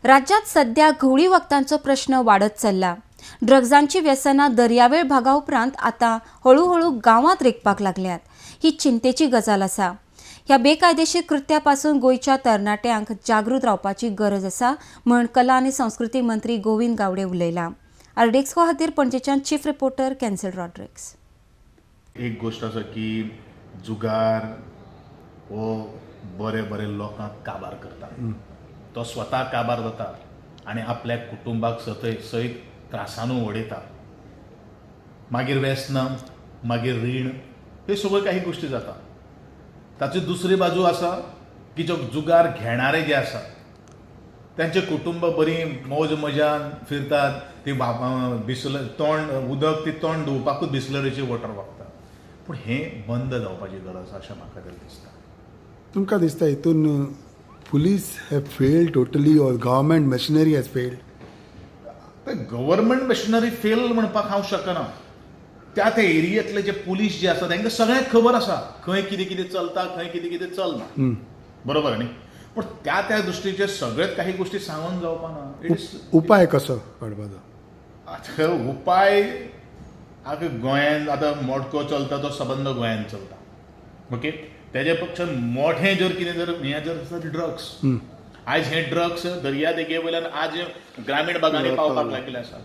राज्यात सध्या घुंवळी वखदांचो प्रश्न वाडत चल्ला. ड्रग्जांची व्यसनां दर्यावेळ भागा उपरांत आतां हळुहळू गांवांत रेगपाक लागल्यात. ही चिंतेची गजाल आसा. ह्या बेकायदेशीर कृत्या पासून गोंयच्या तरणाट्यांक जागृत रावपाची गरज आसा म्हण कला आनी संस्कृती मंत्री गोविंद गावडे उलयला. आरडीएक्सको खातीर पणजेच्यान चीफ रिपोर्टर कॅन्सल रॉड्रिक्स. एक गोश्ट आसा की जुगार हो बरे बरे लोकांक काबार करता. तो स्वता काबार जाता आनी आपल्या कुटुंबाक सयत त्रासानू उडयता. मागीर व्यसनां, मागीर रीण, हे सगळ्यो काही गोश्टी जाता. ताची दुसरी बाजू आसा की जो जुगार घेणारे जे आसा त्यांचे कुटुंब बरी मौज मजान फिरतात. ती बिसल तोंड उदक ती तोंड धुवपाकूच बिसलरीची वॉटर वापरतात. पूण हें बंद जावपाची गरज आसा अशें म्हाका तरी दिसता. तुमकां दिसता हितून police have failed totally or government machinery has failed? Government machinery fail म्हणपाक हांव शकना. त्या त्या एरियेंतले जे पुलीस जे आसा तांकां सगळ्यांक खबर आसा खंय कितें कितें चलता, खंय कितें कितें चलना, बरोबर न्ही? पूण त्या त्या दृश्टीचे सगळेच काही गोश्टी सांगून जावपा ना. It is उपाय कसो काडपाचो? आतां उपाय आतां गोंयांत आतां मॉडको चलता तो सबंद गोंयांत चलता. ओके, तेजे पक्षा मोठें जर कितें जर हें जर आसा ड्रग्स. आयज हे ड्रग्स दर्या देगे वयल्यान आज ग्रामीण भागांनी पावपाक लागिल्ले आसा.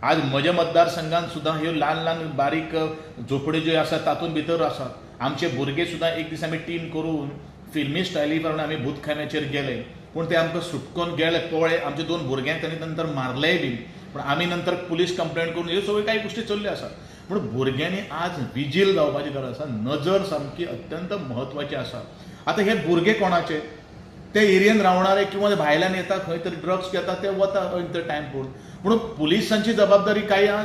आज म्हज्या मतदारसंघात सुद्दां ह्यो ल्हान ल्हान बारीक झोपड्यो ज्यो आसा तातूंत भितर आसा. आमचे भुरगे सुद्दां एक दीस आमी टीम करून फिल्मी स्टायली प्रमाणे आमी भूतखान्याचेर गेले, पूण ते आमकां सुटकोन गेले पळय. आमच्या दोन भुरग्यांक तांणी नंतर मारलेय बी, पूण आमी नंतर पुलीस कंप्लेंट करून ह्यो सगळ्यो कांय गोश्टी चल्ल्यो आसा. पूण भुरग्यांनी आज विजील जावपाची गरज आसा. नजर सामकी अत्यंत म्हत्वाची आसा. आतां हे भुरगे कोणाचे ते एरियेन रावणारे किंवा भायल्यान येता, खंय तरी ड्रग्स घेता, ते वता खंय तरी टायम पळोवन. पूण पुलिसांची जबाबदारी काय आहा?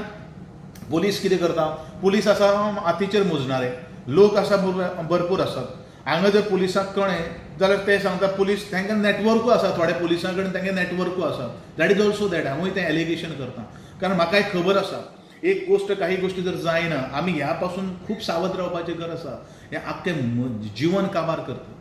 पुलीस कितें करता? पुलीस आसा हातीचेर मोजणारे लोक आसा, भरपूर आसात. हांगा जर पुलिसांक कळ्ळें जाल्यार ते सांगता पुलीस तांकां नॅटवर्कूय आसा, थोडे पुलिसां कडेन तांगे नॅटवर्कूय आसा. That is also that. हांवूय तें एलिगेशन करता कारण म्हाकाय खबर आसा. एक गोश्ट काही गोश्टी जर जायना आमी ह्या पासून खूब सावध रावपाची गरज आसा. हें आख्खें जीवन काबार करता.